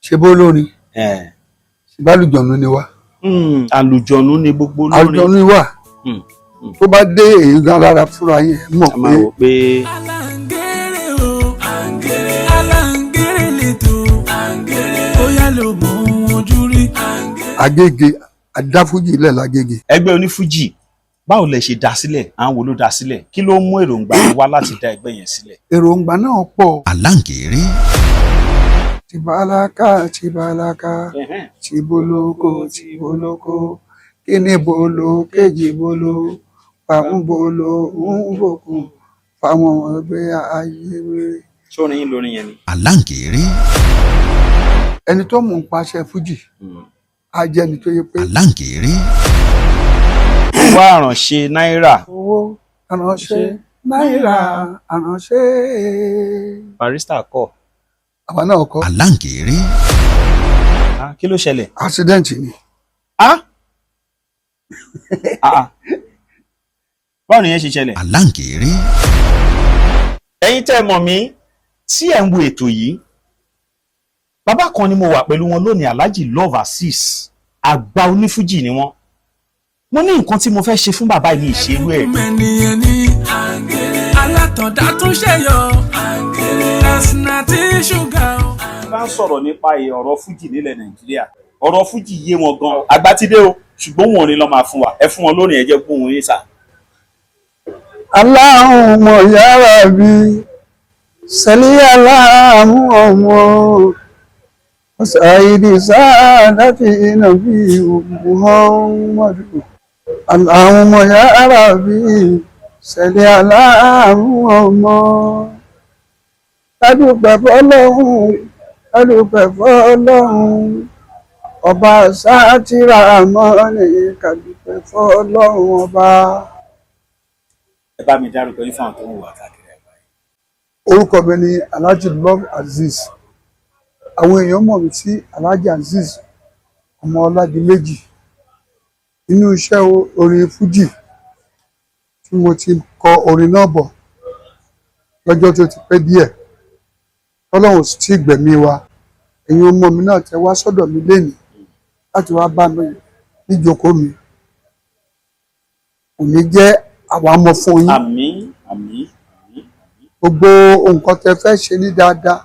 Ṣe bó lórin ìbálòjọ̀nù ni wá. Àlùjọ̀nù ni gbogbo olórin. Àlùjọ̀nù ni wá. Tó bá dé èyí gan lára fúnra yín ẹ mọ̀ A máa pé wò pé Aláǹgẹ̀rẹ̀ o, aláǹgẹ̀rẹ̀ lẹ́tọ̀, bóyá ló mọ ohun ojú rí. Agége adáfújì ilẹ̀ lágége. Ẹgbẹ́ onífújì, báwo lẹ ṣe dá sílẹ̀? Àwọn wo ló dá sílẹ̀? Kí ló mú èròǹgbà yín wá láti dá ẹgbẹ́ yẹn sílẹ̀? Èròǹgbà náà pọ̀. Aláǹgẹ̀rẹ̀. Tìbálákà tìbálákà, tìbólókó tìbólókó, kíní bolo kejì bolo fàmúbolo ń bòkun fáwọn ẹgbẹ́ ayé rere. Sórin yín lórin yẹn ni. Aláǹgẹ̀rẹ̀. Ẹni tó mú un paṣẹ fújì á jẹ́ ẹni tó yẹ pé Aláǹgẹ̀rẹ̀. Owó àrànṣe náírà. Owó àránṣẹ́ náírà àránṣẹ́. Barrister kọ. Àwa náà kọ́. Aláǹgẹ̀rẹ̀. Ah, kí ló ṣẹlẹ̀? Accident ni. Ah! Ah, ah. Báwo ni yẹn ṣe ṣẹlẹ̀? Aláǹgẹ̀rẹ̀. Ẹ̀yin tẹ́ ẹ mọ̀ mí tí ẹ̀ ń wo ètò yìí, bàbá kan ni mo wà pẹ̀lú wọn lónìí, Alhaji Love Azeez, àgbà onífújì ni wọ́n. Mo ní nǹkan tí mo fẹ́ ṣe fún bàbá yìí, ìṣerú ẹ̀. Mẹ́niyẹn ní alátọ̀dá tún ṣẹ̀yọ ẹ̀sìn àti ṣúgà o. Bá ń sọ̀rọ̀ nípa ọ̀rọ̀ fújì nílẹ̀ Nàìjíríà, ọ̀rọ̀ fújì yé wọn gan. Àgbà ti dé o, ṣùgbọ́n wọn ò ní lọ́ máa fún wa. Ẹ fún wọn lónìí, ẹ jẹ́ gbóhùn yín sà. Allahumma ya Rabbi salli ala Muhammad sayyidi saadati nabi Muhammad. Allahumma ya Rabbi salli ala Muhammad. Kádùpẹ́ fọ́lọ́hun, kádùpẹ́ fọ́lọ́hun, ọba sátìrà mọ́ni, kádùpẹ́ fọ́lọ́hun ọba. Ẹ bá mi dárúkọ yín fáwọn tó ń wò wá káàkiri àgbáyé. Orúkọ mi ni Alhaji Love Azeez. Àwọn èèyàn mọ̀ mí sí Alhaji Azeez Ọmọ Ọládìméjì. Inú iṣẹ́ orin fújì tí mo ti kọ orin náà bọ̀ lọ́jọ́ tó ti pẹ́ díẹ̀, tọ́lọ́run sì tí gbẹ̀mí wa. Ẹ̀yin ọmọ mi náà tẹ wá sọ́dọ̀ mi lénìí láti wá bá mi níjókòó mi, kò ní jẹ́ àwa mọ̀ fún yín. Àmín, àmín, àmín. Gbogbo nǹkan tẹ fẹ́ ṣe ní dáadáa,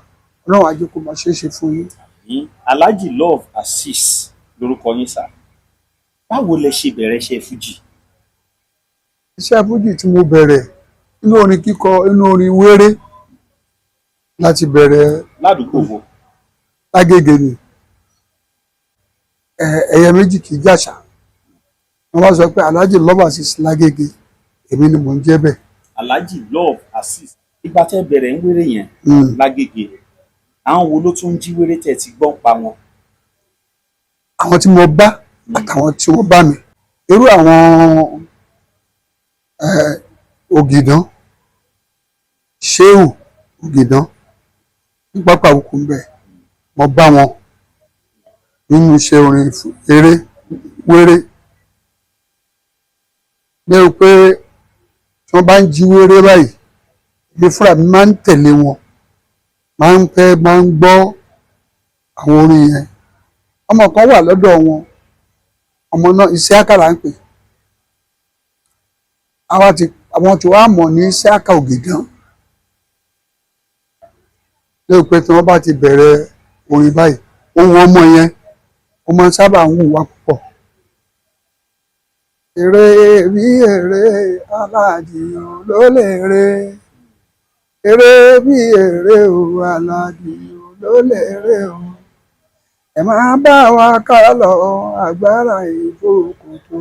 Ọlọ́run á jẹ́ kó máa ṣeé ṣe fún yín. Àmín. Alhaji Love Azeez lórúkọ yín sà. Báwo lẹ ṣe bẹ̀rẹ̀ iṣẹ́ fújì? Iṣẹ́ fújì tí mo bẹ̀rẹ̀, inú orin kíkọ, inú orin wéré láti bẹ̀rẹ̀. Ládùúgbò wo? Lágége ni. Ẹyẹ méjì kì í jàṣà. Wọ́n bá sọ pé Alhaji Love Azeez lágége, èmi ni mò ń jẹ́ bẹ́ẹ̀. Alhaji Love Azeez, ìgbà tẹ́ bẹ̀rẹ̀ ń wéré yẹn lágége, àwọn wo ló tún ń jí wéré tẹ́ ti gbọ́n pa wọn? Àwọn tí mo bá àtàwọn tí wọ́n bá mi, irú àwọn Ògìdán, Ṣéhù Ògìdán ní pápá òkú ń bẹ̀, mo bá wọn nínú iṣẹ́ orin eré wéré lérò pé tí wọ́n bá ń jí wéré báyìí, èmi fúnra mi máa ń tẹ̀lé wọn, máa ń fẹ́ máa ń gbọ́ àwọn orin yẹn. Ọmọ kan wà lọ́dọ̀ wọn, ọmọ náà Isiaka là ń pè. Àwa ti àwọn tí wàá mọ̀ ní Isiaka Ògìdán lérò pé tí wọ́n bá ti bẹ̀rẹ̀ orin báyìí, ohun ọmọ yẹn ó máa ń sábà ń wù wá púpọ̀. Eré bí eré aládìyàn ló lè rè, eré bí eré o, aládìyàn ló lè rè o, ẹ máa bá wa ká lọ. Agbára ìfòkòtò,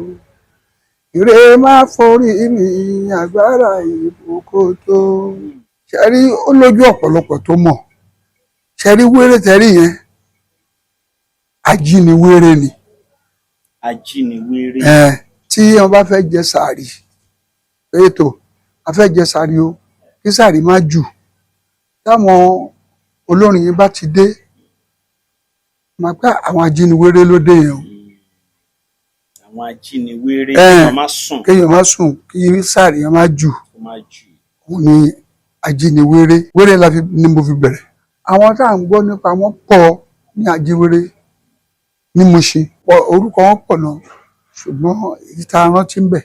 ire má forí mi, agbára ìfòkòtò. Ṣe rí, ó lójú ọ̀pọ̀lọpọ̀ tó mọ̀. Ṣe rí wéré tẹ́rí yẹn, ajíniwéré ni. Ajíniwéré. Ẹ tí wọn bá fẹ́ jẹ sàárì, ètò a fẹ́ jẹ sàárì o, kí sàárì má jù, táwọn olórin yìí bá ti dé, màá pẹ́ àwọn ajíniwéré ló dé yẹn o. Àwọn ajíniwéré. Kéèyàn má sùn. Kéèyàn má sùn, kí sàárì yẹn má jù. Kó má jù. Òun ni ajíniwéré. Wéré la fi ni mo fi bẹ̀rẹ̀. Àwọn tá à ń gbọ́ nípa wọn pọ̀. ní Ajíwéré ní Mùṣín. Pọ̀ orúkọ wọn pọ̀ náà, ṣùgbọ́n èyí tá a rántí ń bẹ̀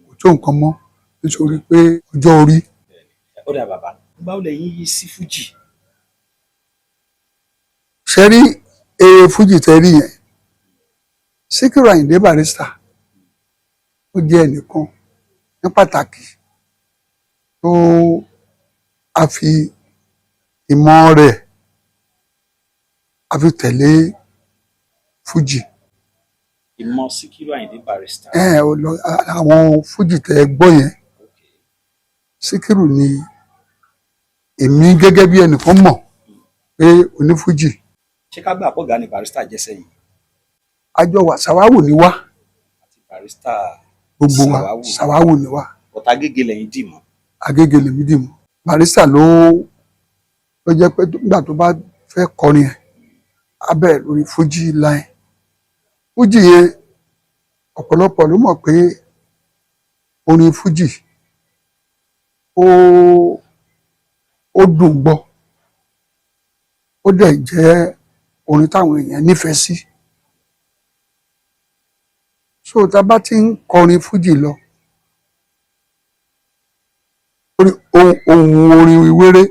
kò tó nǹkan mọ́ nítorí pé ọjọ́ orí. Ó dà bàbá, báwo lẹ̀yin yí sí fújì? Ṣe rí eré fújì tẹ rí yẹn, Síkírù Àyìndé Barrister, ó jẹ́ ẹnìkan ní pàtàkì tó a fi ìmọ̀ rẹ̀ a fi tẹ̀lé fújì. Ìmọ̀ Síkírù Àyìndé Barrister. Ẹ ò lọ àwọn fújì tẹ gbọ́ yẹn, Síkírù ni èmi gẹ́gẹ́ bí ẹnìkan mọ̀ pé onífújì. Ṣé ká gbà pọ̀gá ni Barrister jẹ́ sẹ́yìn? Àjọ wà, Sàwáwù ni wá. Àti Barrister. Gbogbo wa. Sàwáwù. Sàwáwù ni wá. Ọ̀tá gègé lẹ́yìn dì mọ́. Agége lèmi dì mú. Barrister ló jẹ́ pé nígbà tó bá fẹ́ kọrin ẹ̀, á bẹ̀rẹ̀ lórí fújì line. Fújì yẹn, ọ̀pọ̀lọpọ̀ ló mọ̀ pé orin fújì ó dùn gbọ́, ó dẹ̀ jẹ́ orin táwọn èèyàn nífẹ̀ẹ́ sí. So tá a bá ti ń kọrin fújì lọ, ohun orin wéré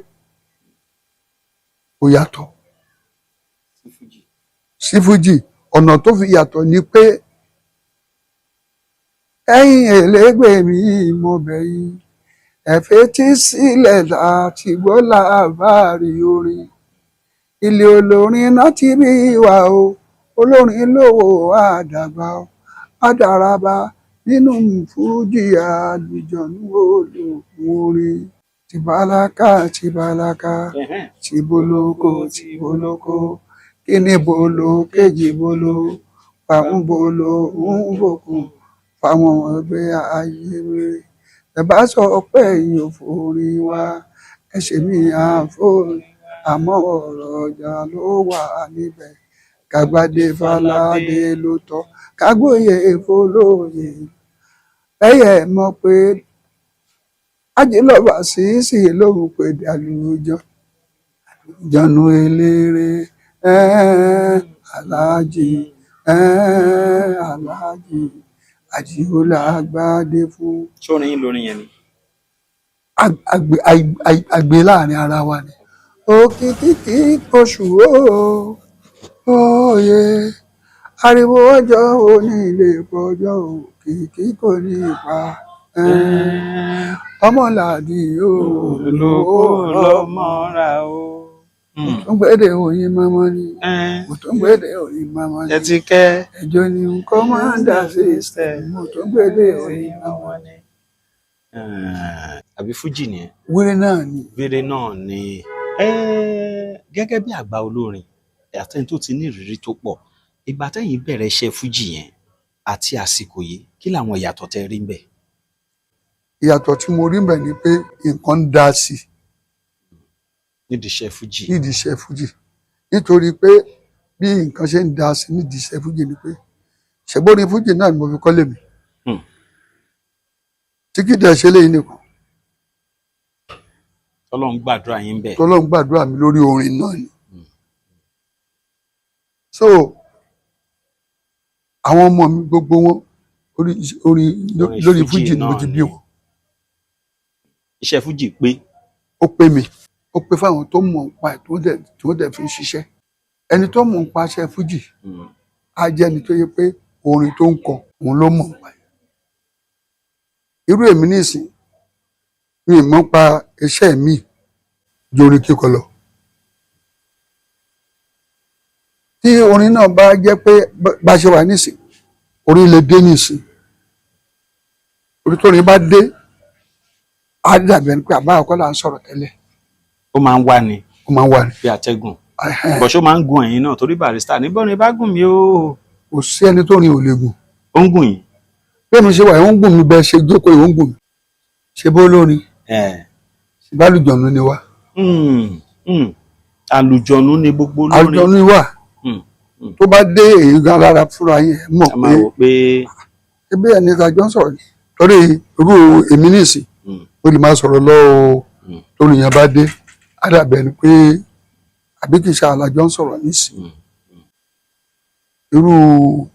kò yàtọ̀ sí fújì. Sí fújì. Ọ̀nà tó fi yàtọ̀ ni pé ẹ̀yin ẹlẹgbẹ́ mi, mo bẹ̀ yín, ẹ fetí sílẹ̀ láti gbọ́ làbárí orin. Ilé olórin náà ti bí wa o, olórin lówó àdàgbà o, àdàràbà nínú fújì, àlùjọ̀nú olóhùn orin tìbálákà tìbálákà, tìbólókó tìbólókó, kíní bolo kejì bolo fàwọn bolo ń bòkun fáwọn ẹgbẹ́ ayé rere. Ẹ bá sọ pé ẹ̀yin ò forin wa, ẹ ṣe mí àforin, àmọ́ ọ̀rọ̀ ọjà ló wà níbẹ̀. Kàgbádé faládé ló tọ́, kágbóyè fọlóyè ẹyẹ mọ̀ pé ajílọ́ba sísì lóhùn pé àlùjọ àlùjọ̀nù eléré, aláàjì, aláàjì àdìo làgbàdé fún. Sórin yín lórin yẹn ni? Àgbè láàrin ara wa ni. Òkìkí oṣù òye ariwo ọjọ́ òní ilé pọ̀jọ́, òkìkí kò ní ipa ọmọlàdí Olóko yóò lọ́mọ́ra o. Mo tún gbédè oyin mọ́mọ́ ni, mo tún gbédè oyin mọ́mọ́ ni. Ẹ ti kẹ́. Ẹjọ́ ni nǹkan máa ń dà sí system, mo tún gbédè oyin mọ́mọ́ ni. Àbí fújì nìyẹn? Wéré náà ni. Wéré náà ni. Gẹ́gẹ́ bí àgbà olórin àtẹni tó ti ní ìrírí tó pọ̀, ìgbà tẹ́yìn bẹ̀rẹ̀ iṣẹ́ fújì yẹn àti àsìkò yìí, kí làwọn ìyàtọ̀ tẹ́ rí ń bẹ̀? Ìyàtọ̀ tí mo rí mbẹ̀ ni pé nǹkan ń da sí i nídìí iṣẹ́ fújì. Nídìí iṣẹ́ fújì, nítorí pé bí nǹkan ṣe ń da sí nídìí iṣẹ́ fújì ni pé ṣẹ̀gbọ́n fújì náà ni mo fi kọ́lé mi, tí kì í dẹ̀ ṣe léyìn nìkan. Tọ́lọ́run gbàdúrà yín bẹ̀. Tọ́lọ́run gbàdúrà mi lórí orin náà ni. So àwọn ọmọ mi gbogbo wọn, orí orin Orin lórí fújì fújì ni mo náà ti bí ni. wọn. Iṣẹ́ fújì pé. Ó pé mi, ó pé fáwọn tó mọ̀ nípa ẹ̀, tó dẹ̀ fi ń ṣiṣẹ́. Ẹni tó mọ̀ nípa iṣẹ́ fújì á jẹ́ ẹni tó yẹ pé orin tó ń kọ òun ló mọ̀ nípa ẹ̀. Irú èmi nísìn, mi ì mọ̀ nípa iṣẹ́ mi ju orin kíkọ lọ. Tí orin náà bá jẹ́ pé bá ṣe wà nísìn, orin lè dé nísìn, orin tó orin bá dé, á dàbí ẹni pé àbá ọkọ là ń sọ̀rọ̀ tẹ́lẹ̀. Ó máa ń wá ni. Ó máa ń wà ní. Bí atẹ́gùn bọ̀ṣọ́ máa ń gun ẹ̀yìn náà, torí Barrister ní bọ́rin bá gùn mí o. Kò sí ẹni tó rin ò lè gùn. Ó ń gùn yín? Bí mi ṣe wà, ó ń gùn mí. Bẹ́ẹ̀ ṣe jókòó yìí, ó ń gùn mí. Ṣe bó lórin ìbálòjọ̀nù ni wá. Àlùjọ̀nù ni gbogbo olórin. Àlùjọ̀nù ni wá. Tó bá dé èyí gan lára fúnra yín, ẹ mọ̀ A máa pé wò pé ebi ẹni tá a jọ ń sọ̀rọ̀ ni, torí irú èmi nísìn, ó lè máa sọ̀rọ̀ lọ o, torí yẹn bá dé, á dàbẹ̀ ni pé àbí kì í ṣe àlàjọ ń sọ̀rọ̀ nísìn. Irú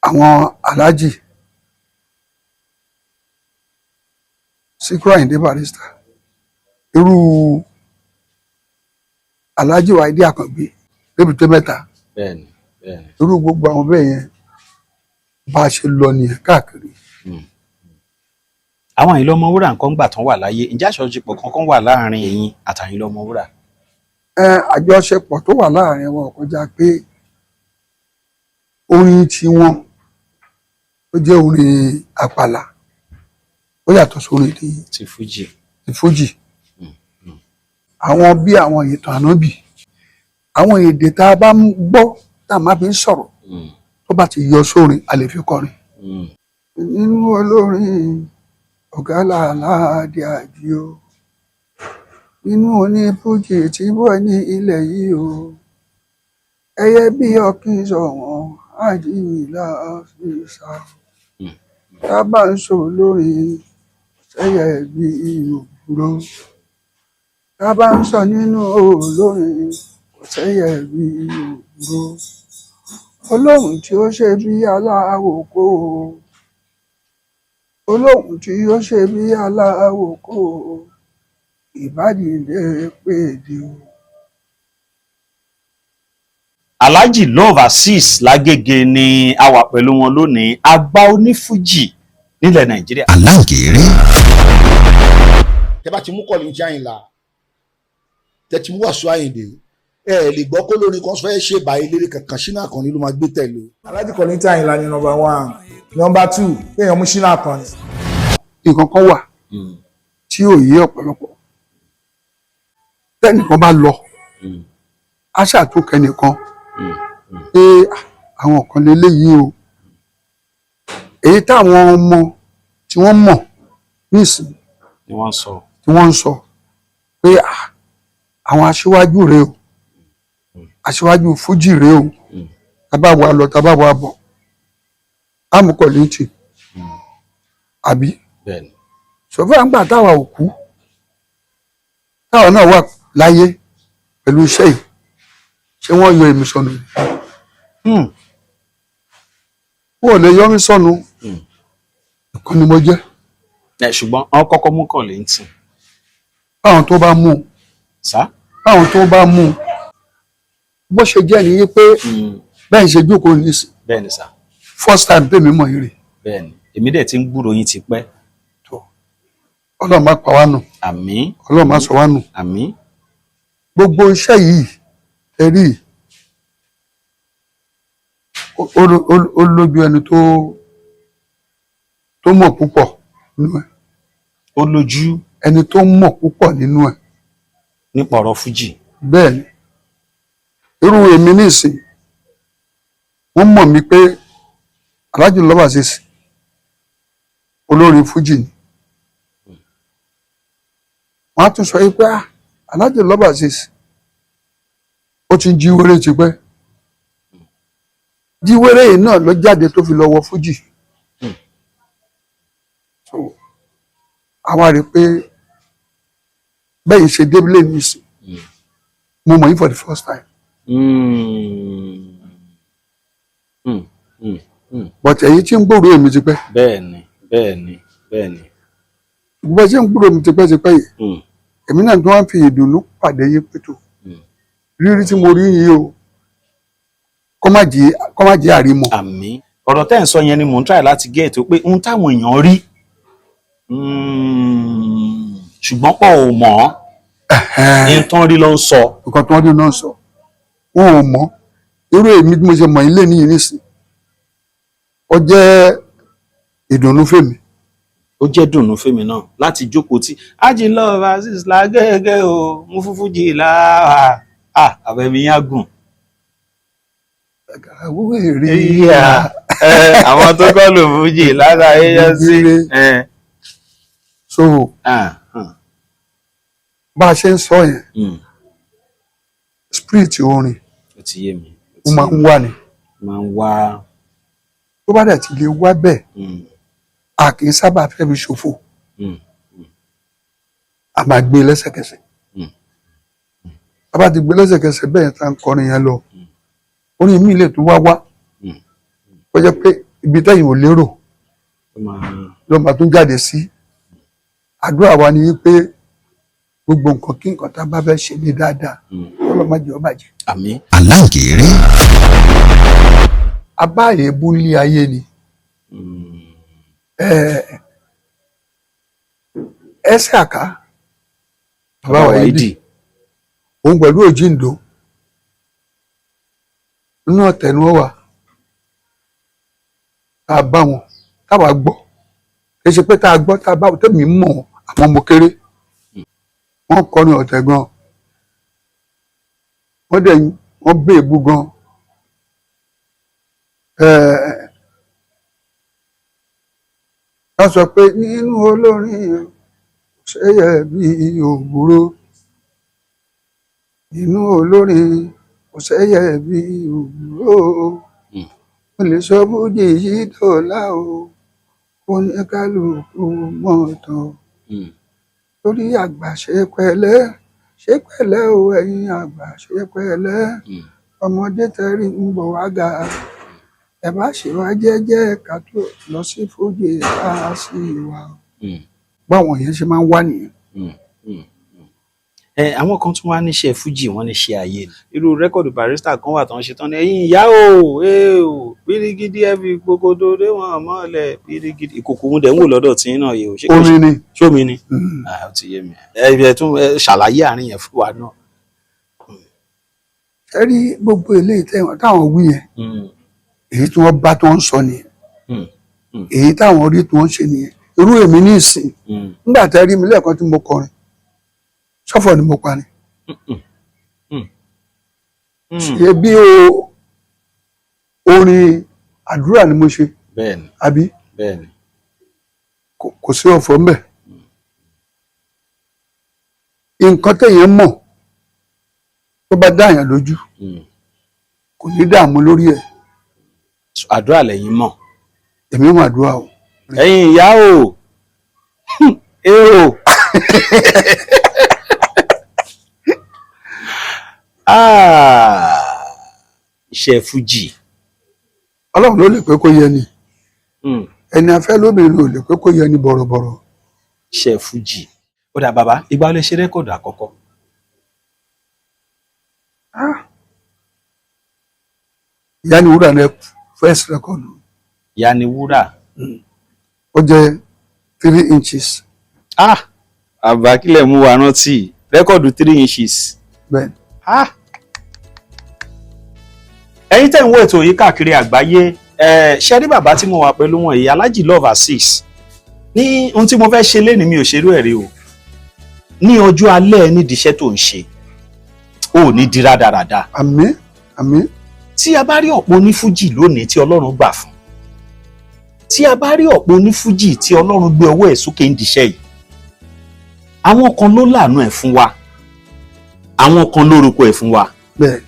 àwọn Alhaji Sikiru Ayinde Barrister, irú Alhaji Wáídì Àkàngbé lébùté mẹ́ta, Bẹ́ẹ̀ni, bẹ́ẹ̀ni. irú gbogbo àwọn bẹ́ẹ̀ yẹn, bá a ṣe lọ nìyẹn káàkiri. Àwọn Àyìnlá Ọmọwúrà nǹkan gbà tán wà láyé, ǹjẹ́ àjọṣepọ̀ kankan wà láàrin ẹ̀yin àtàyìnlá Ọmọwúrà? Ẹ àjọṣepọ̀ tó wà láàrin wọn kọjá pé orin tiwọn ó jẹ́ orin àpàlà, ó yàtọ̀ sórin ti Ti fújì. Ti fújì. Àwọn bí àwọn ìtàn ànábì, àwọn èdè tá a bá ń gbọ́ tá a máa fi ń sọ̀rọ̀, tó bá ti yọ sórin, a lè fi kọrin. Nínú olórin ọ̀gá làládé àjíò, nínú onífújì tí wọ́n ní ilẹ̀ yìí o, ẹyẹ bí ọ̀kín sọ̀wọ́n àjíwìlà ṣìṣà, tá a bá ń sọ lórin ẹyẹ bí òbúrò, tá a bá ń sọ nínú olórin ọ̀sẹ̀yẹ bí òbúrò, olóhùn tí ó ṣe bí aláwòkó o, olóhùn tí ó ṣe bí aláwòkó o, ìbádìílé pèdè o. Alhaji Love Azeez Lágége ni a wà pẹ̀lú wọn lónìí, àgbà onífújì nílẹ̀ Nàìjíríà. Aláǹgẹ̀rẹ̀. Tẹ bá ti mú Kollington Àyìnlá, tẹ ti mú Wàsíù Àyìndé, ẹ lè gbọ́ kó lórin kan fẹ́ ṣe bá eléré kankan, Ṣínà Àkànní ló máa gbé tẹ̀lé. Alhaji Kollington Àyìnlá ni number one, number two kéèyàn mú Ṣínà Àkànní. Nǹkan kan wà tí ò yé ọ̀pọ̀lọpọ̀. Tẹ́nìkan bá lọ, á ṣàtúnkẹ́ nìkan pé, "Ah, àwọn kan lélẹ́yìí o." Èyí táwọn ọmọ tí wọ́n mọ̀ nísìn Ni wọ́n sọ. tí wọ́n ń sọ pé, "Ah, àwọn aṣíwájú rèé o, aṣíwájú fújì rèé o." Tábà wà lọ, tábà wà bọ̀, àmúkọ̀lẹ́ǹtì àbí Bẹ́ẹ̀ni. sọfẹ́ àgbà táwa ò kú, táwa náà wà láyé pẹ̀lú iṣẹ́ yìí, ṣé wọ́n yọ èmi sọnù ni? Wọ́n ò lè yọ mí sọnù. Ìkan ni mo jẹ́. Ẹ ṣùgbọ́n wọ́n kọ́kọ́ mú Kollington. Báwọn tó bá mú un, Sá. báwọn tó bá mú un, bó ṣe jẹ́ nìyí pé bẹ́ẹ̀ ṣe jókòó nísìn, Bẹ́ẹ̀ni sá. first time tèmi mọ̀ yìí rè. Bẹ́ẹ̀ni, èmi dẹ̀ ti ń gbúròó yín ti pẹ́. Tó Ọlọ́run má pa wá nù. Àmín. Ọlọ́run má sọ wá nù. Àmín. Gbogbo iṣẹ́ yìí ẹ rí i, ó lójú ẹni tó mọ̀ púpọ̀ nínú ẹ̀. Ó lójú Ẹni tó mọ̀ púpọ̀ nínú ẹ̀. nípa ọ̀rọ̀ fújì. Bẹ́ẹ̀ ni. Irú èmi nísìn, wọ́n mọ̀ mí pé Alhaji Love Azeez olórin fújì ni. Wọ́n á tún sọ yìí pé, "Ah, Alhaji Love Azeez ó ti ń jí wéré tipẹ́." Jíwéré yìí náà ló jáde tó fi lọ wọ fújì. So àwa rí i pé bẹ́ẹ̀ ṣe débílẹ̀ nísìn, mo mọ̀ yín for the first time, but ẹ̀yin tí ń gbòòrò èmi tipẹ́, Bẹ́ẹ̀ni, bẹ́ẹ̀ni, bẹ́ẹ̀ni. gbogbo ẹ̀ tí ń gbòòrò èmi tipẹ́ tipẹ́ yìí, èmi náà tó wá ń fi ìdùnnú pàdé yín pẹ̀tù. Rírí tí mo rí yín o, kó má jẹ́ àrímọ̀. Àmín. Ọ̀rọ̀ tẹ́ ń sọ yẹn ni mò ń try láti gé ètò pé ohun táwọn èèyàn rí, ṣùgbọ́n pọ̀ ò mọ̀ ọ́, nǹkan rí ló ń sọ. Nǹkan tí wọ́n rí náà sọ, wọn ò mọ̀. Irú èmi bí mo ṣe mọ̀ yín lé níyìn nísìn, ó jẹ́ ìdùnnú fèmí. Ó jẹ́ dùnnú fèmí náà láti jókòó tí Alhaji Love Azeez Lágége o, mú fúfú jì láà àbẹ̀mí yá gùn. Àwọn èrè. Àwọn tó kọ́ lò fújì lára ẹyẹ sí. So bá a ṣe ń sọ yẹn, spirit orin Ó ti yé mi. ó máa ń wà ní. Máa ń wá. Tó bá dẹ̀ ti lè wá bẹ́ẹ̀, a kì í sábà fẹ́ fi ṣòfò. A máa gbé lẹ́sẹ̀kẹsẹ̀. A bá ti gbé lẹ́sẹ̀kẹsẹ̀ bẹ́ẹ̀, tá ń kọrin yẹn lọ. Orin mi lè tún wá wá kó jẹ́ pé ibi tẹ́yìn ò lérò ló máa tún jáde sí. Àdúrà wa ni wípé gbogbo nǹkan kí nǹkan tá a bá fẹ́ ṣe ní dáadáa, Ọlọ́run má jẹ́ ó bàjẹ́. Àmín. Aláǹgẹ̀rẹ̀. Abá èébú nílé ayé ni ẹsẹ̀ àká bàbá wa yìí dì òun pẹ̀lú òjìǹdó nínú ọ̀tẹ̀ ni wọ́n wà tá a bá wọn táwa gbọ́. Kì í ṣe pé tá a gbọ́ tá a bá wọn tẹ̀mí mọ̀ wọn, àmọ́ mo kéré. Wọ́n kọrin ọ̀tẹ̀ gan, wọ́n dẹ̀ wọ́n bẹ́ èébú gan. Wọ́n sọ pé nínú olórin ṣẹ́yẹ bí òbúrò, nínú olórin kò sẹ́yẹ bí òbúrò, mo lè sọ bójì yìí dọ̀la o, oníkálukú mọ̀tàn torí àgbà ṣe pẹ̀lẹ́, ṣe pẹ̀lẹ́ o, ẹ̀yin àgbà ṣe pẹ̀lẹ́, ọmọdé tẹrí ń bọ̀ wá ga, ẹ bá ṣe wá jẹ́jẹ́ ká tó lọ sí fújì ká sí wa. Báwọn yẹn ṣe máa ń wá nìyẹn. Ẹ àwọn kan tún wá níṣẹ́ fújì, wọ́n níṣẹ́ ayé ni. Irú record Barrister kan wà tó ń ṣe tán ní ẹ̀yìn ìyá o ee o pírígídí ẹ fi gbogbo dé wọn mọ́lẹ̀ pírígídí ìkòkò òun dẹ̀ ń wò lọ́dọ̀ tí náà yìí o. Ṣé kò Orin ni. Ṣómi ni. Ah, ó ti yé mi. Ẹ ẹ tún ẹ ṣàlàyé àárín yẹn fún wa náà. Ẹ rí gbogbo eléyìí tẹ́wọ̀n táwọn wí yẹn, èyí tí wọ́n bá tó ń sọ nìyẹn, èyí táwọn rí tó ń ṣe nìyẹn. Irú èmi ní ìsìn, nígbà tẹ́ rí mi lẹ́ẹ̀kan tí mo kọrin ṣọ́fọ̀ ni mo pa ni. Ṣe bí o orin àdúrà ni mo ṣe. Bẹ́ẹ̀ni. Àbí? Bẹ́ẹ̀ni. Kò sí ọ̀fọ̀ ńbẹ̀. Nǹkan téèyàn mọ̀ tó bá dáyàn lójú kò ní dààmú lórí ẹ̀. Àdúrà lẹ́yìn mọ̀. Èmi mọ̀ àdúrà o. Ẹ̀yin ìyá o ẹ o. Ah, iṣẹ́ fújì. Ọlọ́run ló lè pé kó yẹ ni, ẹni afẹ́ lóbìnrin ò lè pé kó yẹ ni bọ̀rọ̀bọ̀rọ̀. Iṣẹ́ fújì. Ó dà bàbá, ìgbà wo lẹ ṣe record àkọ́kọ́? Ìyá ni wúrà ní first record. Ìyá ni wúrà. Ó jẹ́ 3 inches. Ah, àbá kílẹ̀ mú wa rántí record 3 inches. Bẹ́ẹ̀. Ah, ẹ̀yin tẹ́ ń wo ètò yìí káàkiri àgbáyé, ẹ ṣe rí bàbá tí mo wà pẹ̀lú wọn yìí, Alhaji Love Azeez, ní ohun tí mo fẹ́ ṣe lénìí mi ò ṣerú ẹ̀ rí o. Ní ọjọ́ alẹ́ nídìí iṣẹ́ tó ń ṣe, ò ní di rádaràda. Àmín, àmín. Tí a bá rí ọ̀pọ̀ onífújì lónìí tí Ọlọ́run gbà fún, tí a bá rí ọ̀pọ̀ onífújì tí Ọlọ́run gbé ọwọ́ ẹ̀ sókè ń diṣẹ́ yìí, àwọn kan ló lànà ẹ̀ fún wa, àwọn kan ló roko ẹ̀ fún wa. Bẹ́ẹ̀.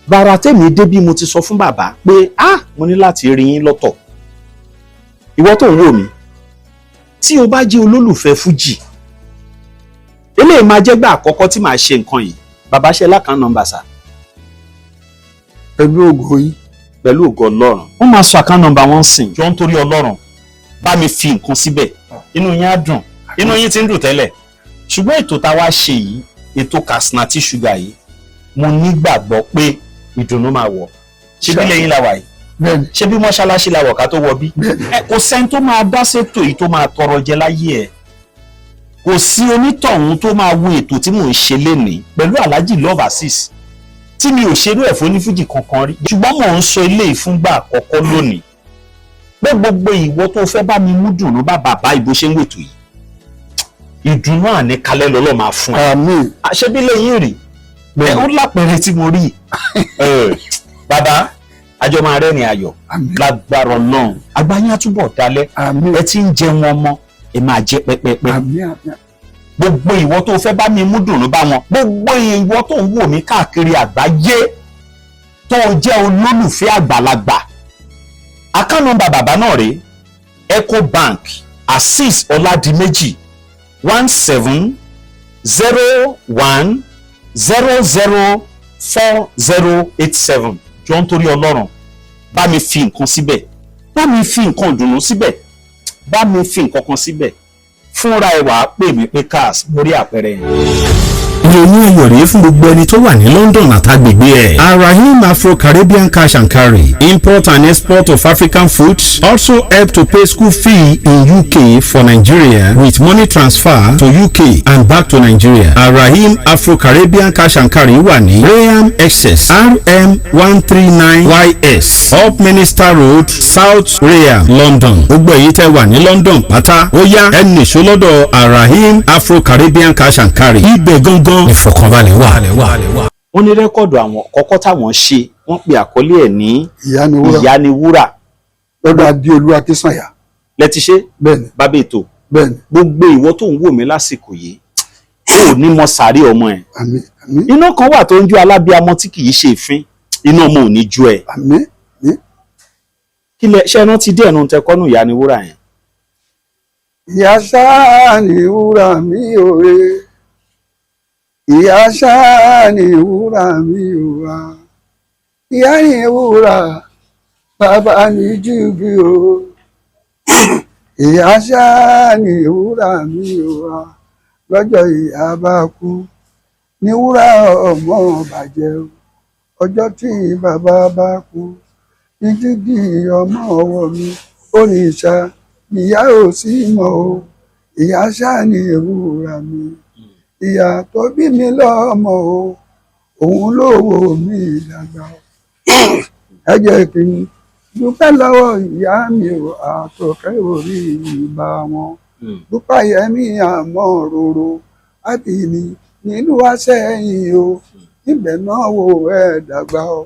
Bàrà tèmi débí mo ti sọ fún bàbá pé ah, mo ní láti rí yín lọ́tọ̀. Ìwọ tó ń wò mí, tí o bá jẹ́ olólùfẹ́ fújì, eléyìí máa jẹ́ gbà àkọ́kọ́ tí màá ṣe nǹkan yìí. Bàbá ṣe l'account number sà. Pẹ̀lú ògo yìí. Pẹ̀lú ògo Ọlọ́run. Wọ́n máa sọ account number wọn sìn. Jọ ń torí Ọlọ́run bá mi fi nǹkan síbẹ̀, inú yín á dùn, inú yín ti ń dùn tẹ́lẹ̀. Ṣùgbọ́n ètò tá a wá ṣe yìí, ètò Kasnati Sugar yìí, mo nígbàgbọ́ pé ìdùnnú máa wọ̀. Ṣé bí lẹ́yìn la wà yìí? Bẹ́ẹ̀ni. Ṣé bí mọ́ṣáláṣí la wọ̀ ká tó wọ bí? Bẹ́ẹ̀ni. Kò sẹ́ni tó máa dá sétò yìí tó máa tọrọ jẹ láyé ẹ̀. Kò sí onítọ̀hún tó máa wo ètò tí mò ń ṣe lénìí pẹ̀lú Alhaji Love Azeez tí mi ò ṣerú ẹ̀ fónífújì kankan rí. Ṣùgbọ́n mò ń sọ eléyìí fúngbà àkọ́kọ́ lónìí pé gbogbo ìwọ tó fẹ́ bá mi mú dùnú bá bàbá ìbò ṣe ń wètò yìí, ìdùnnú àníkalẹ̀ lọ́lọ́ máa fún ẹ. Àmín. Ṣé bí lẹ́yìn rí ẹ ó lápẹẹrẹ tí mo rí. Bàbá, àjọ máa rẹ́rìn ayọ̀ lágbára Ọlọ́run, àgbáyé á túbọ̀ dalẹ̀. Àmín. Ẹ ti ń jẹun ọmọ, ẹ máa jẹ pẹ́pẹ́pẹ́. Àmín, àmín. Gbogbo ìwọ tó fẹ́ bá mi mú dùnú bá wọn, gbogbo ìwọ tó ń wò mí káàkiri àgbáyé tó jẹ́ olólùfẹ́ àgbàlagbà, account number bàbá náà rèé, Ecobank, Azeez Ọládìméjì, 1701004087. Jọ ń torí Ọlọ́run, bá mi fi nǹkan síbẹ̀, bá mi fi nǹkan ìdùnnú síbẹ̀, bá mi fi nǹkan kan síbẹ̀. Fúnra ẹ̀ wàá pè mí pé cars lórí àpẹẹrẹ yẹn. Ìròyìn ayọ̀ rèé fún gbogbo ẹni tó wà ní London àtàgbègbè ẹ̀. Arahim Afro-Caribbean Cash and Carry, import and export of African foods, also help to pay school fee in UK for Nigeria with money transfer to UK and back to Nigeria. Arahim Afro-Caribbean Cash and Carry wà ní Rainham, Essex, RM 139 YS, Upminster Road, South Rainham, London. Gbogbo èyí tẹ́ wà ní London pátá, ó yá, ẹ nìṣó lọ́dọ̀ Arahim Afro-Caribbean Cash and Carry. Ibẹ̀ gangan ìfọ̀kànbalẹ̀ wà. Wọ́n ní record àwọn kọ́kọ́ táwọn ṣe, wọ́n pe àkọlé ẹ̀ ní Ìyá ni wúrà. Ìyá ni wúrà. Lọ́dọ̀ Adéolú Akínsànyà. Lẹ ti ṣe? Bẹ́ẹ̀ni. Bàbá ètò. Bẹ́ẹ̀ni. Gbogbo ìwọ tó ń wò mí lásìkò yìí, ó ní mọ sàárè ọmọ ẹ. Àmín, àmín. Iná kan wà tó ń jó alábíamọ tí kì í ṣe ìfín, iná ọmọ ò ní jó ẹ. Àmín, àmín. Kí lẹ ṣe rántí díẹ̀ nu tẹ kọ́nù ìyá ni wúrà yẹn? Ìyá ṣáá ni wúrà mi òye, ìyá ṣáá ni wúrà mi òwa, ìyá ni wúrà, bàbá ni jígí o, ìyá ṣáá ni wúrà mi òwa, lọ́jọ́ ìyá bá kú ní wúrà ọmọ bàjẹ́ o, ọjọ́ tí bàbá bá kú ní jígí ọmọ ọwọ́ mi, òrìṣà ìyá ò sí mọ́ o, ìyá ṣáá ni wúrà mi, ìyá tó bí mi lọ́mọ o, òun ló wò mí dàgbà o, ẹ jẹ́ kí n dúpẹ́ lọ́wọ́ ìyá mi o, àtọ̀kẹ́ orí ìbá wọn, dúpẹ́ yẹmí àmọ́ roro àbí mi nílùú àṣẹyìn o, níbẹ̀ náà wò ẹ dàgbà o,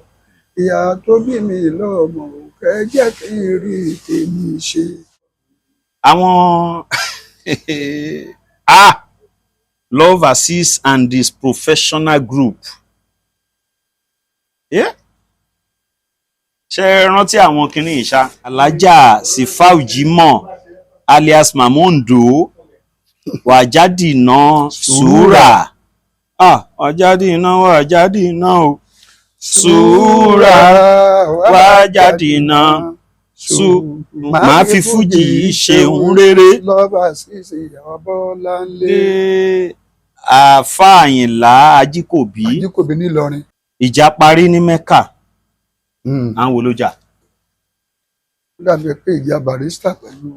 ìyá tó bí mi lọ́mọ o, kẹ́ jẹ́ kí n rí tèmi ṣe. Àwọn ah, Love Azeez and his professional group. Yeah? Ṣé ẹ rántí àwọn kinní ìṣá? Alájà Sifau Jimoh alias Mamondo, wàjádì náà sùúrà. Ah, wàjádì náà, wàjádì náà o. Sùúrà, wàjádì náà su máa fi fújì yìí ṣe ń rere. Love Azeez Ọbọláńlé. Lé Àáfàá Àyìnlá Ajíkòbí. Ajíkòbí nílọrin. Ìjà parí ní Mẹ́kà, àwọn wo ló jà? Ó dàbí pé ìjà Barrister pẹ̀lú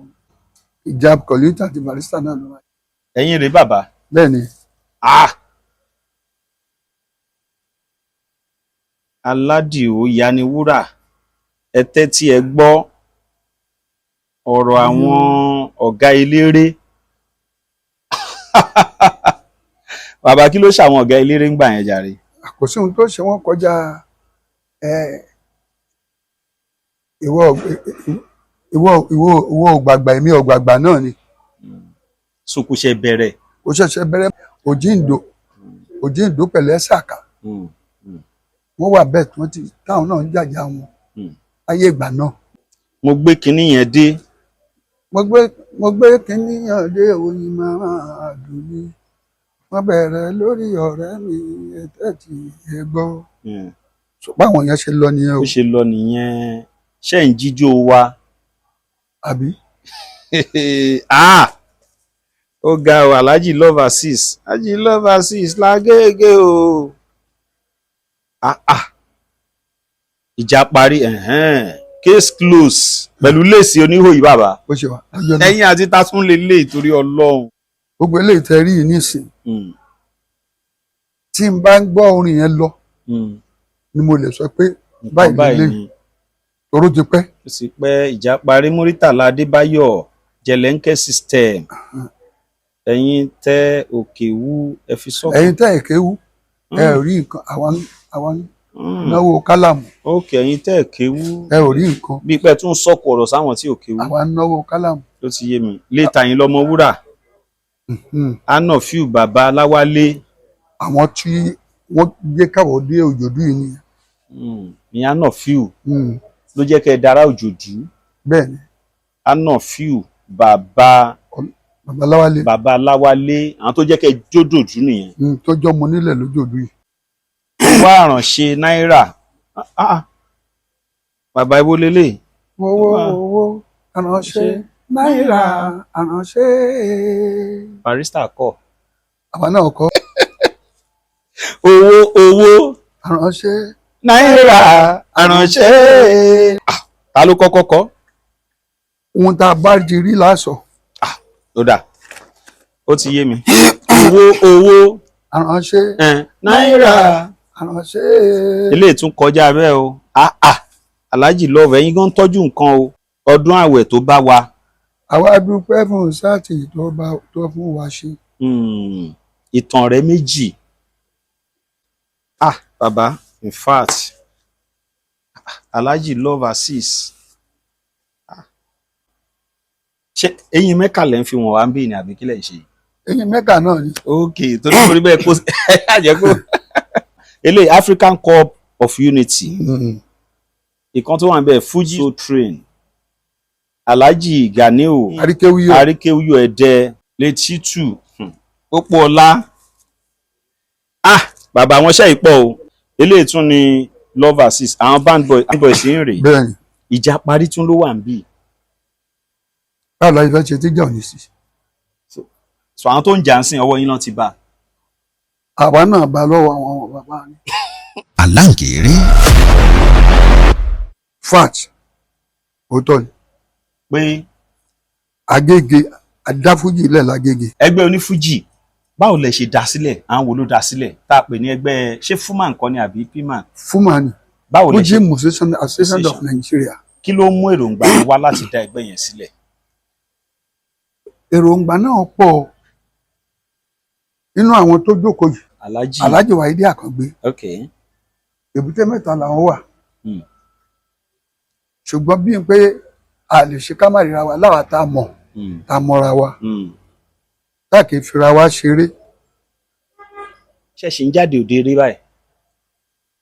ìjà Kollington àti Barrister náà ló wà. Ẹ̀yin rèé, bàbá. Bẹ́ẹ̀ni. Ah, Aládìó Yaniwúrà, ẹ tẹ́tí ẹ gbọ́ ọ̀rọ̀ àwọn ọ̀gá eléré. Bàbá, kí ló ṣàwọn ọ̀gá eléré ń gbà yẹn jàre? Kò sí ohun tó ṣe wọ́n kọjá ẹ, ìwọ ògbàgbà, èmi ògbàgbà náà ni. Sokùṣẹ bẹ̀rẹ̀. Kò ṣẹ̀ṣẹ̀ bẹ̀rẹ̀. Òjíǹdó, Òjíǹdó pẹ̀lẹ́ Sàkà, wọ́n wà bẹ́ẹ̀ tí wọ́n ti táwọn náà ń jàjà wọn ayé ìgbà náà. Mo gbé kinní yẹn dé. Mo gbé kínní ọdẹ oyin máa dùn ní wọ́n bẹ̀rẹ̀ lórí ọ̀rẹ́ mi ẹ̀tẹ́ tí ẹ gbọ́. Báwọn yẹn ṣe lọ nìyẹn o. Ó ṣe lọ nìyẹn, ṣé ń jíjó wa? Àbí. Ah, ó ga o. Alhaji Love Azeez, Alhaji Love Azeez lágége o. Ah ah, ìjà parí ẹ̀hẹ́n, case close pẹ̀lú léèsì oníhò yìí, bàbá. Bó ṣe wà lọ́jọ́ náà. Ẹ̀yin àti tatún lè lé ìtorí Ọlọ́run. Gbogbo eléyìí tẹ rí yìí nísìn, tí n bá ń gbọ́ orin yẹn lọ ni mo lè sọ pé báyìí báyìí lélẹ̀ ni. Toró ti pẹ́. Ó sì pẹ́. Ìjà parí, Muritàlá Adébáyọ̀, Jẹ̀lẹ́ńkẹ́ system, ẹ̀yin tẹ òkè wú, ẹ fi sọ́kàn. Ẹ̀yin tẹ́ ẹ̀ kéwú, ẹ ò rí nǹkan, àwọn náwó kálàmù. Ókè, ẹ̀yin tẹ́ ẹ̀ kéwú. Ẹ ò rí nǹkan. Bí pẹ́ tún sọ̀kò ọ̀rọ̀ sáwọn tí ò kéwú. Àwọn náwó kálàmù. Ló ti yé mi létà yín lọ́mọ wúrà Anafiu bàbá Aláwálé. Àwọn tí wọ́n gbé káwọ́ dé Òjòdú yìí nìyẹn. Ní Anafiu ló jẹ́ kẹ́ ẹ dára Òjòdú. Bẹ́ẹ̀ ni. Anafiu bàbá bàbá Aláwálé. Bàbá Aláwálé, àwọn tó jẹ́ kẹ́ ẹ jódòdú nìyẹn. Tó jọ́ mo nílẹ̀ lójòdú yìí. Wá àrànṣe náírà. Ah, ah. Bàbá, ibo lélẹ̀? Owó, owó àránṣẹ́ náírà àránṣẹ́. Barrister kọ. Àwa náà kọ́. Owó, owó àránṣẹ́ náírà àránṣẹ́. Ah, ta ló kọ́kọ́ kọ? Ohun tá a bá ti rí lásọ. Ó dà, ó ti yé mi. Owó, owó àránṣẹ́ náírà àránṣẹ́. Eléyìí tún kọjá bẹ́ẹ̀ o. Ah ah, Alhaji Love, ẹ̀yin gan tọ́jú nǹkan o. Ọdún àwẹ̀ tó bá wa. Àwa dúpẹ́ fún sáàtì tó bá tó fún wa ṣe. Ìtàn rẹ̀ méjì. Ah bàbá, in fact, Alhaji Love Azeez, ah. Ṣé eyín mẹ́kà lẹ́ ń fi wọ̀n wá ń bí ni, àbí kí lẹ̀ ń ṣe? Eyín mẹ́kà náà ni. Ok, torí mo rí bẹ́ẹ̀ kó àjẹ́ kó eléyìí, African Cup of Unity. Ìkan tó wà ń bẹ̀, Fuji Soul Train, Alhaji Ganiu Àríkéwíyò. Àríkéwíyò Ẹdẹ Létítù Pópóọlá. Ah bàbá, àwọn iṣẹ́ ìpọ̀ o. Eléyìí tún ni Love Azeez, àwọn band boy, band boys ń rèé. Bẹ́ẹ̀ni. Ìjà parí tún ló wà ń bì. Báwo la ṣe fẹ́ ṣe tíjà ò ní sí? So àwọn tó ń jà ń sìn, ọwọ́ yín náà ti bá. Àwa náà bá lọ́wọ́ àwọn bàbá ni. Aláǹgẹ̀rẹ̀. Fact, òótọ́ ni. Pé Agége adáfújì ilẹ̀ lágége. Ẹgbẹ́ onífújì, báwo lẹ ṣe dá sílẹ̀? Àwọn wo ló dá sílẹ̀ tá a pè ní ẹgbẹ́? Ṣé Fuman kọ́ ni àbí Piman? Fúnmani. Báwo lẹ Fuji ṣe Musician Association of Nigeria. Kí ló mú èròǹgbà yín wá láti dá ẹgbẹ́ yẹn sílẹ̀? Èròǹgbà náà pọ̀ nínú àwọn tó jókòó yìí. Alhaji. Alhaji Wahidi Àkàngbé. Èbúté Mẹ́ta làwọn wà. Ṣùgbọ́n bíi pé a lè ṣe ká má ríra wa láwa tá a mọ̀, tá a mọ̀ra wa, tá a kì í fira wa ṣeré. Ṣẹ̀ṣẹ̀ ń jáde òde eré báyìí?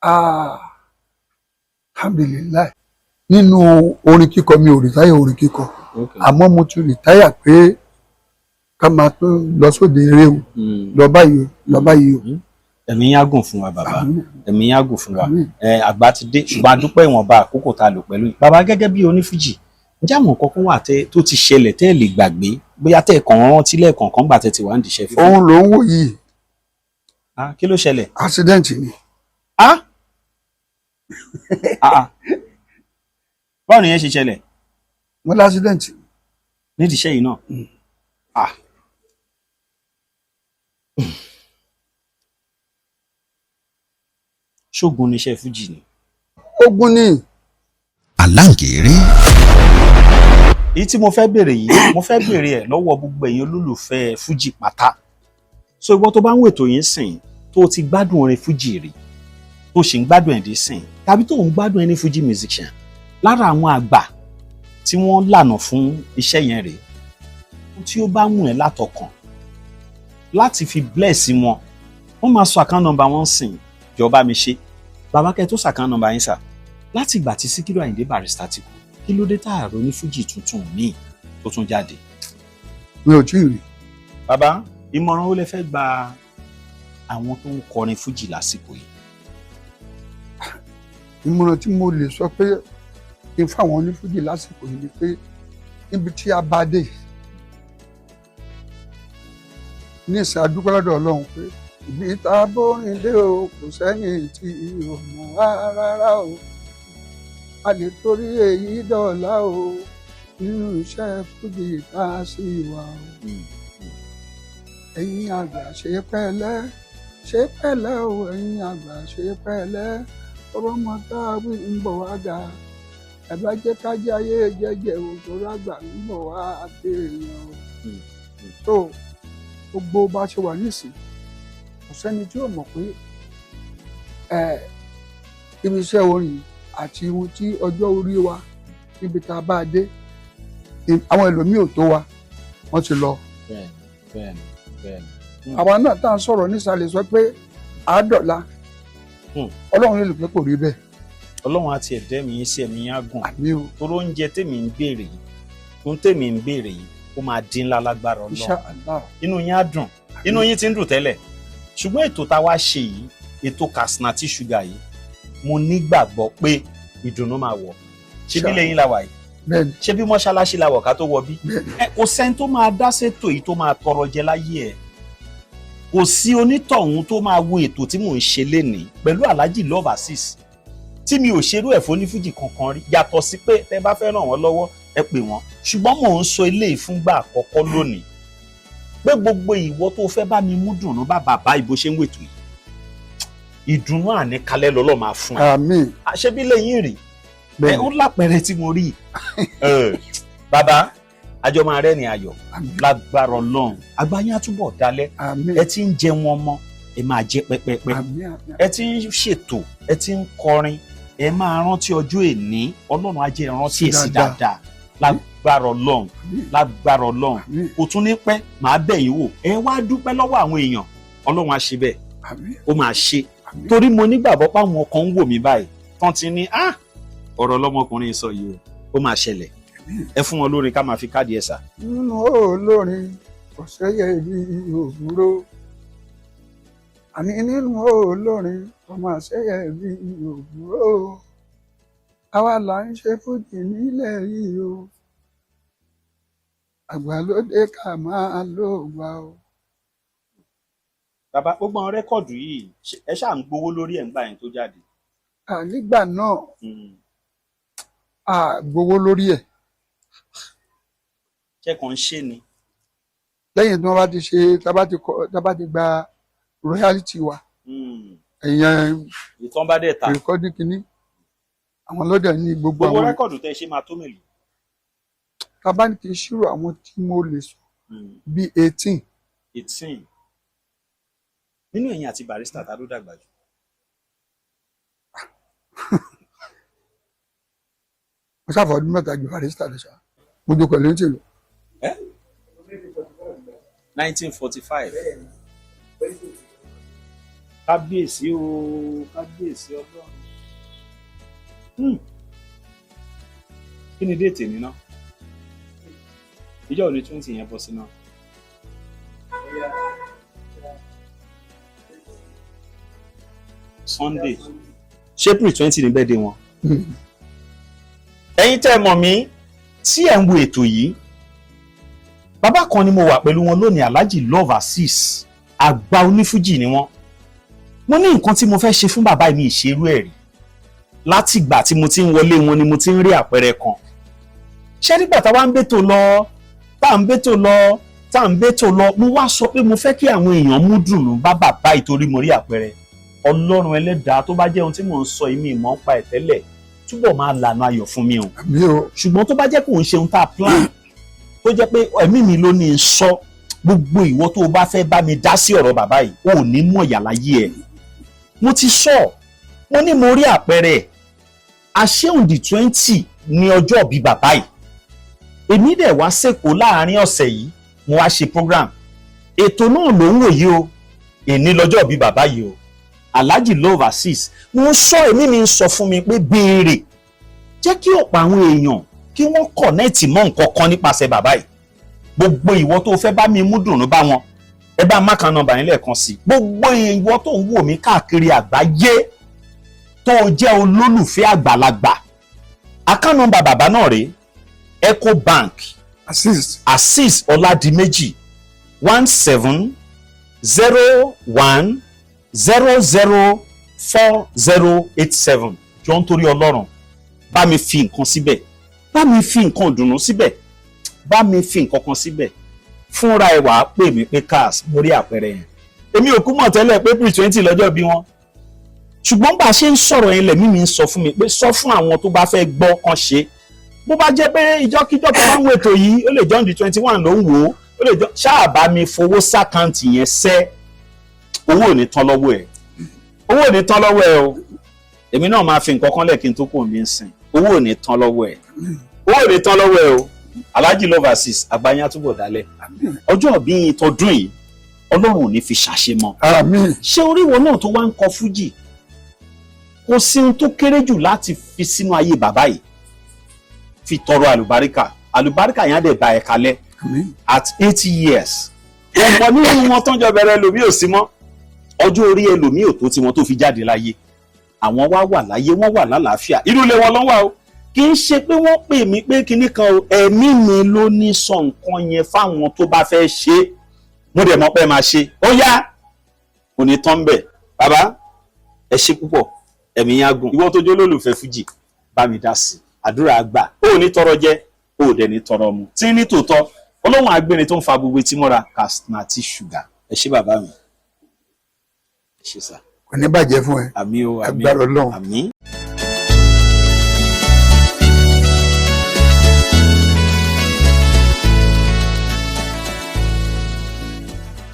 Ah, alhamdulillahi, nínú orin kíkọ, mi ò retire orin kíkọ, àmọ́ mo ti retire pé ká máa tún lọ sóde eré o, lọ báyìí o, lọ báyìí o. Ẹ̀mí yín á gùn fún wa, bàbá. Ẹ̀mí yín á gùn fún wa. Àmín. Ẹ àgbà ti dé, ṣùgbọ́n a dúpẹ́ ìwọ̀nba àkókò tá a lò pẹ̀lú yín. Bàbá, gẹ́gẹ́ bí onífújì, ǹjẹ́ àwọn nǹkan kan wà tẹ́ tó ti ṣẹlẹ̀ tẹ́ ẹ lè gbàgbé, bóyá tẹ́ ẹ kàn rántí lẹ́ẹ̀kọ̀ọ̀kan gbà tẹ́ ti wà ń dìṣẹ́ fún? Òun ló ń wò yìí. Ah, kí ló ṣẹlẹ̀? Accident ni. Ah ah ah. Báwo ni yẹn ṣe ṣẹlẹ̀? Wọ́n lá accident. Nídìí iṣẹ́ yìí náà? Ah, ṣógun níṣẹ́ fújì ni? Ogun ni. Aláǹgẹ̀rẹ̀. Èyí tí mo fẹ́ béèrè yìí, mo fẹ́ béèrè ẹ̀ lọ́wọ́ gbogbo ẹ̀yin olólùfẹ́ fújì pátá. So ìwọ tó bá ń wètò yìí sìn, tó ti gbádùn orin fújì rí, tó sì ń gbádùn ẹ̀ dé sìn, tàbí tó ń gbádùn ẹni fújì musician lára àwọn àgbà tí wọ́n lànà fún iṣẹ́ yẹn rèé, ohun tí ó bá wù ẹ́ látọkàn láti fi bless wọn, wọ́n máa sọ account number wọn sìn. Jọba mi ṣe, bàbá, kẹ́ tó sọ account number yín sà. Láti ìgbà tí Síkírù Àyìndé Barrister ti kú, kí ló dé tá a ro ní fújì tuntun míì tó tún jáde? Mi ò tí ì rí. Bàbá, ìmọ̀ràn ó lè fẹ́ gba àwọn tó ń kọrin fújì lásìkò yìí? Ìmọ̀ràn tí mo lè sọ pé kí n fáwọn onífújì lásìkò yìí ni pé níbi tí a bá dé ní ìsìn, adúpẹ́ lọ́dọ̀ Ọlọ́run pé ibi tá a bórin dé o, kò sẹ́yìn tí ò mọ̀ wá rárá o. A lè torí èyí dọ̀la o nínú iṣẹ́ fújì tá a sì wà o. Ẹ̀yin àgbà, ṣe pẹ̀lẹ́, ṣe pẹ̀lẹ́ o. Ẹ̀yin àgbà, ṣe pẹ̀lẹ́. Ọmọ tá a wí ń bọ̀ wá ga. Ẹ bá jẹ́ ká jáyé jẹ́jẹ́ o, torí àgbà ń bọ̀ wá béèyàn o. Tó gbogbo bá ṣe wà nísìn, kò sẹ́ni tí ò mọ̀ pé ẹ ibi iṣẹ́ orin àti ohun tí ọjọ́ orí wa níbi tá a bá dé, àwọn ẹlòmíì ò tó wa, wọ́n ti lọ. Bẹ́ẹ̀ni, bẹ́ẹ̀ni, bẹ́ẹ̀ni. Àwa náà tá à ń sọ̀rọ̀ nísàlẹ̀ sọ pé àádọ́la, Ọlọ́run lè pé kò rí bẹ́ẹ̀. Ọlọ́run àti ẹ̀dẹ́ mi yín sí, ẹ̀mí yín á gùn. Àmín o. Torí oúnjẹ tèmi ń béèrè yìí, ohun tèmi ń béèrè yìí, ó máa dín ńlá lágbára Ọlọ́run. Insha Allah. Inú yín á dùn, inú yín ti ń dùn tẹ́lẹ̀, ṣùgbọ́n ètò tá a wá ṣe yìí, ètò Katsina Tea Sugar yìí, mo nígbàgbọ́ pé ìdùnnú máa wọ̀. Ṣé bí lẹ́yìn la wà yìí? Bẹ́ẹ̀ni. Ṣé bí mọ́ṣáláṣí la wọ̀ ká tó wọ bí? Bẹ́ẹ̀ni. Ẹ kò sẹ́ni tó máa dá sétò yìí tó máa tọrọ jẹ láyé ẹ̀. Kò sí onítọ̀hún tó máa wo ètò tí mò ń ṣe lénìí pẹ̀lú Alhaji Love Azeez tí mi ò ṣerú ẹ̀ fónífújì kankan rí, yàtọ̀ sí pé tẹ́ bá fẹ́ ràn wọ́n lọ́wọ́, ẹ pè wọ́n. Ṣùgbọ́n mò ń sọ eléyìí fúngbà àkọ́kọ́ lónìí pé gbogbo ìwọ tó fẹ́ bá mi mú dùnú bá bàbá ìbò ṣe ń wètò yìí, ìdùnnú àníkalẹ̀ lọ́lọ́ máa fún ẹ. Àmín. Ṣé bí lẹ́yìn rí ẹ? Bẹ́ẹ̀ni. Ó lápẹẹrẹ tí mo rí. Bàbá, àjọ máa rẹ́rìn ayọ̀. Àmín. Lágbára Ọlọ́run, àgbáyé á túbọ̀ dalẹ̀. Àmín. Ẹ ti ń jẹun ọmọ, ẹ máa jẹ pẹ́pẹ́pẹ́. Àmín, àmín. Ẹ ti ń ṣètò, ẹ ti ń kọrin, ẹ máa rántí ọjọ́ èní. Ọlọ́run á jẹ́ ẹ rántí ẹ̀ sí Dáadáa. dáadáa, lágbára Ọlọ́run. Àmín. Lágbára Ọlọ́run. Àmín. Kò tún ní pẹ́, màá bẹ̀ yín wò, ẹ wá dúpẹ́ lọ́wọ́ àwọn èèyàn. Ọlọ́run á ṣe bẹ́ẹ̀. Àmín. Ó máa ṣe. Àmín. Torí mo nígbàgbọ́ páwọn kan ń wò mí báyìí tán ti ní, ah, ọ̀rọ̀ lọ́mọkùnrin sọ yìí o, ó máa ṣẹlẹ̀. Ẹ fún wọn lórí ká máa fi káàdì ẹ̀ sà. Nínú olórin kò sẹ́yẹ bí òwúrò, àní nínú olórin kò máa sẹ́yẹ bí òwúrò. Àwa là ń ṣe fújì nílẹ̀ yìí o, àgbàlódé ká máa ló gbà o. Bàbá, gbogbo àwọn record yìí, ẹ ṣáà ń gbowó lórí ẹ̀ ń gbà yẹn tó jáde? À, nígbà náà, a gbowó lórí ẹ̀. Ṣé kàn ń ṣe ni? Lẹ́yìn tí wọ́n bá ti ṣe, tá bá ti gba royalty wa, ìyẹn Ìtàn bá dẹ̀ ta. Recording kínní, àwọn lọ́dẹ̀ ní gbogbo Gbogbo àwọn. Record tẹ́ ṣe máa tó mélòó? Tá bá ní kí n ṣírò àwọn tí mo lè sọ, bíi 18. 18. Nínú ẹ̀yin àti Barrister, ta ló dàgbà jù? Mo sáfà ọdún 3 ju Barrister lọ ṣá, mo jókòó pẹ̀lú ní tèlò. 1945. Kábíyèsí o, kábíyèsí Ọlọ́run. Kí ni date ní ná? Ìjọ òní 20 yẹn bọ́ sí náà? Sunday, ṣé April 20 ní birthday wọn? Ẹ̀yin tẹ́ ẹ mọ̀ mí tí ẹ̀ ń wo ètò yìí, bàbá kan ni mo wà pẹ̀lú wọn lónìí, Alhaji Love Azeez, àgbà onífújì ni wọ́n. Mo ní nǹkan tí mo fẹ́ ṣe fún bàbá mi, ìṣerú ẹ̀ rí. Látìgbà tí mo ti ń wọlé wọn ni mo ti ń rí àpẹẹrẹ kan. Ṣé nígbà táwa ń bètò lọ, tá à ń bètò lọ, tá à ń bètò lọ, mo wá sọ pé mo fẹ́ kí àwọn èèyàn mú dùnú bá bàbá ìtorí mo rí àpẹẹrẹ. Ọlọ́run ẹlẹ́dàá, tó bá jẹ́ ohun tí mò ń sọ yìí mi ìmọ̀ ń pa ẹ̀ tẹ́lẹ̀, túbọ̀ máa lànà ayọ̀ fún mi o. Àmín o. Ṣùgbọ́n tó bá jẹ́ kó ń ṣe ohun tá a plan, tó jẹ́ pé ẹ̀mí mi ló ní í sọ, gbogbo ìwọ tó o bá fẹ́ bá mi dá sí ọ̀rọ̀ bàbá yìí, o ò ní mọ̀ yà láyé ẹ̀. Mo ti sọ, mo ní mo rí àpẹẹrẹ àṣehùndì 20 ní ọjọ́ ìbí bàbá yìí. Èmi dẹ̀ wá sẹ́kọ̀ọ́ láàrin ọ̀sẹ̀ yìí, mo wá ṣe program. Ètò náà ló ń wò yìí o. Èní lọ́jọ́ ìbí bàbá yìí o, Alhaji Love Azeez. Mo ń sọ, èmi mi ń sọ fún mi pé béèrè, jẹ́ kí ọ̀pọ̀ àwọn èèyàn kí wọ́n connect mọ́ nǹkan kan nípasẹ̀ bàbá yìí. Gbogbo ìwọ tó fẹ́ bá mi mú dùnú bá wọn, ẹ bá má kan nọ́mbà yín lẹ́ẹ̀kan sí. Gbogbo ìwọ tó ń wò mí káàkiri àgbáyé, tó jẹ́ olólùfẹ́ àgbàlagbà, account number bàbá náà rèé, Ecobank. Azeez. Azeez Ọládìméjì, 1701004087. Jọ ń torí Ọlọ́run, bá mi fi nǹkan síbẹ̀, bá mi fi nǹkan ìdùnnú síbẹ̀, bá mi fi nǹkan kan síbẹ̀. Fúnra ẹ̀ wàá pè mí pé cars mo rí àpẹẹrẹ yẹn. Èmi ò kú mọ̀ tẹ́lẹ̀ pé April 20 lọ́jọ́ bí wọn, ṣùgbọ́n bá a ṣe ń sọ̀rọ̀ yẹn, lẹ̀mí mi ń sọ fún mi pé sọ fún àwọn tó bá fẹ́ gbọ́ kan ṣe. Bó bá jẹ́ pé ìjọ́kíjọ́ tó bá ń wo ètò yìí, ó lè jọ́ ní 21 ló ń wò ó, ó lè jọ ṣáà bá mi fowó sí account yẹn sẹ́. Owó ò ní tán lọ́wọ́ ẹ̀, owó ò ní tán lọ́wọ́ ẹ̀ o. Èmi náà máa fi nǹkan kan lẹ̀ kí n tó kò mí sìn. Owó ò ní tán lọ́wọ́ ẹ̀, owó ò ní tán lọ́wọ́ ẹ̀ o. Alhaji Love Azeez, àgbáyé àtúbọ̀ dálẹ̀. Ọjọ́ ìbí yín tọdún yìí, Ọlọ́run ò ní fi ṣàṣemọ́. Àmín. Ṣé oríwọ náà tó wá ń kọ fújì, kò sí ohun tó kéré jù láti fi sínú ayé bàbá yìí, fi tọrọ àlùbáríkà. Àlùbáríkà yẹn á dẹ̀ bá ẹ̀ kalẹ̀. Àmín. At 80 years, ọ̀pọ̀ nínú wọn tó ń jọ bẹ̀rẹ̀, ẹlòmíì ò sí mọ́. Ọjọ́ orí ẹlòmíì ò tó tí wọn tó fi jáde láyé. Àwọn wá wà láyé, wọ́n wà lálàáfíà, inú ilé wọn ló ń wà o. Kì í Kì í ṣe pé wọ́n pè mí pé kinní kan o, ẹ̀mí mi ló ní sọ nǹkan yẹn fáwọn tó bá fẹ́ ṣe é. Mo dẹ̀ mọ̀ pé máa ṣe. Ó yá, kò ní tán bẹ̀. Bàbá, ẹ ṣe púpọ̀, ẹ̀mí yín á gùn. Ìwọ tó jẹ́ olólùfẹ́ fújì, bá mi dá sí i. Àdúrà gbà. Ó ní tọrọ jẹ, ó dẹ̀ ní tọrọ mu. Tí ní tòótọ́, olóhùn agbérin tó ń fa gbogbo etí mọ́ra, Kasnati Sugar. Ẹ ṣé bàbá mi, ẹ ṣé sà. Kò ní bàjẹ́ fún ẹ. Àmín o, àmín. Agbára Ọlọ́run. Àmín.